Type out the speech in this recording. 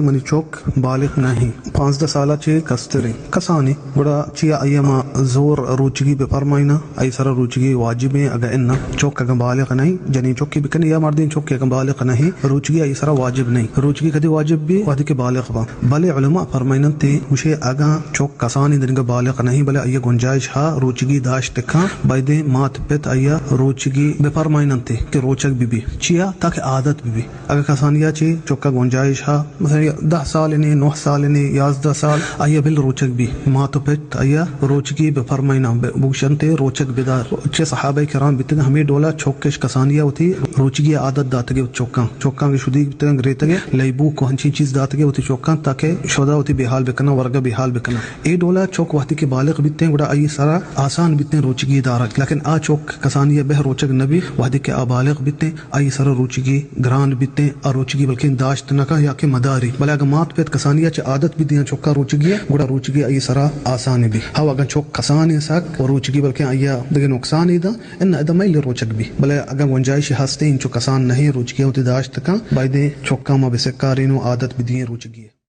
منی چک بالغ نہ ایں، پانزدہ سال ءَ چہ کستر ایں، کسان ایں، گڑا چیا آئی ءَ ما زور روچگی بہ پرمائیناں؟ آئی سرا روچگی واجب ایں؟ اگاں اناں، چک اگاں بالغ نہ ایں، جنین چکے بکنے یا مردین چکے اگاں بالغ نہ ایں، روچگی آئی سرا واجب نہ ایں۔ روچگی کدی واجب بی؟ وہدے کہ بالغ باں۔ بلے علماء پرمائیننت، گوشے اگاں چک کسان ایں، دنگا بالغ نہ ایں، بلے آئی ءَ گنجائش ہا روچگی داشت کاں، بایدیں مات پت آئی ءَ روچگی بہ پرمائیننت کہ روچگ بہ بی۔ چیا؟ تاکہ عادت بہ بی۔ اگاں کسانی ءَ چہ چک ءَ گنجائش ہا، مثلاً دہ سال نے، نہ سال نے، یازدہ سال، آئی ءَ بل روچگ بی، مات و پت آئی ءَ روچگی بہ پرمائیناں، بہ-، بگوشنت روچگ بدار۔ چہ صحابہ کرام بیتگ، ہمے ڈولا چک اش کسانی ءَ وتی روچگی ءِ عادت داتگے وتی چکاں۔ چکاں کہ شدیگ بیتگ، گریتگ، لیبوک و ہنچیں چیز داتگے وتی چکاں تاکہ شدا وتی بے حال بکناں، ورگا بے حال بکناں۔ اے ڈولا چک وہدے کہ بالغ بیتیں گڑا آئی سرا آسان بیتیں روچگی دارگ، لیکن آ چک کسانی ءَ بہ روچگ نہ بی، وہدے کہ آ بالغ بیتیں آئی سرا روچگی گران بیتیں، آ روچگی بلکیں داشت نہ کن یا کہ مداری۔ بلے اگاں مات پت کسانی ءَ چہ عادت بہ دیاں چکاں روچگی ءِ، گڑا روچگی آئی سرا آسان بی۔ ہو اگاں چک کسان ایں سک و روچگی بلکیں آئی ءَ دگہ نقصانے داں، اناں ادا مئیل روچگ بی۔ بلے اگاں گنجائش ہستیں، انچو کسان نہ ایں، روچگی ءَ وتی داشت کن، بایدیں چکاں ما بہ سکارین و عادت بہ دئیں روچگی ءِ۔